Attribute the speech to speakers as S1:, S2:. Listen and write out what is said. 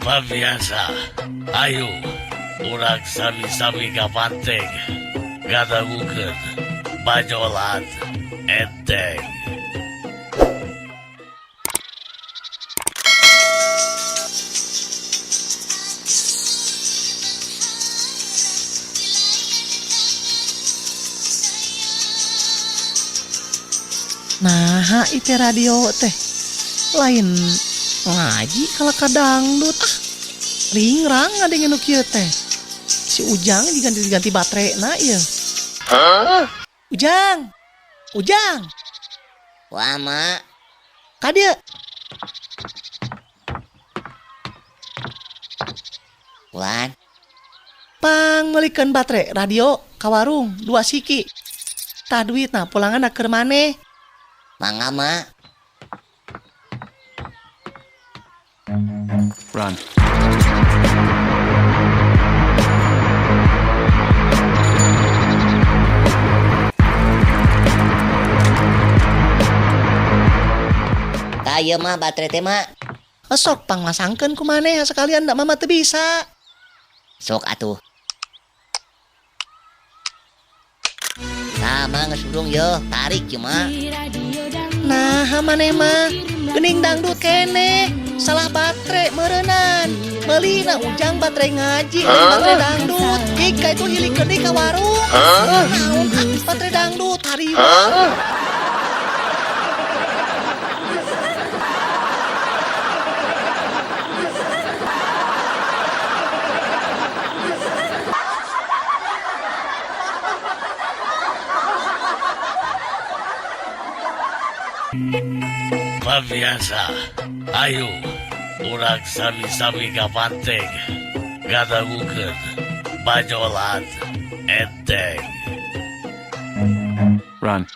S1: Pamirsa, ayo urang sami-sami ka panteng ngadangukeun banyolan enteng.
S2: Naha ieu radio teh lain ngaji kalah ka dangdut, ah ringrang ngadenge nu kieu teh. Si Ujang diganti-ganti baterena ieu. Ujang, Ujang.
S3: Wah, Mak.
S2: Ka dieu.
S3: Wan.
S2: Pang meulikeun batere radio ka warung 2 siki. Tah duitna pulangan keur maneh.
S3: Mangga, Mak.
S4: Run.
S3: Tah ieu mah batere teh, Mak.
S2: Sok pangmasangkeun ku maneh sekalian da mama teu bisa.
S3: Sok atuh. Tah, Mak, geus urung yeuh, tarik ieu mah.
S2: Nah, maneh mah geuning dangdut keneh, salah batere meureunan. Meulina Ujang batere ngaji, lain batere dangdut. Hika itu hilikeun deui ka warung. Naon ah batere dangdut hariwang.
S1: Pamirsa, ayo urang sami-sami ka panteng ngadangukeun banyolan enteng.
S4: Run.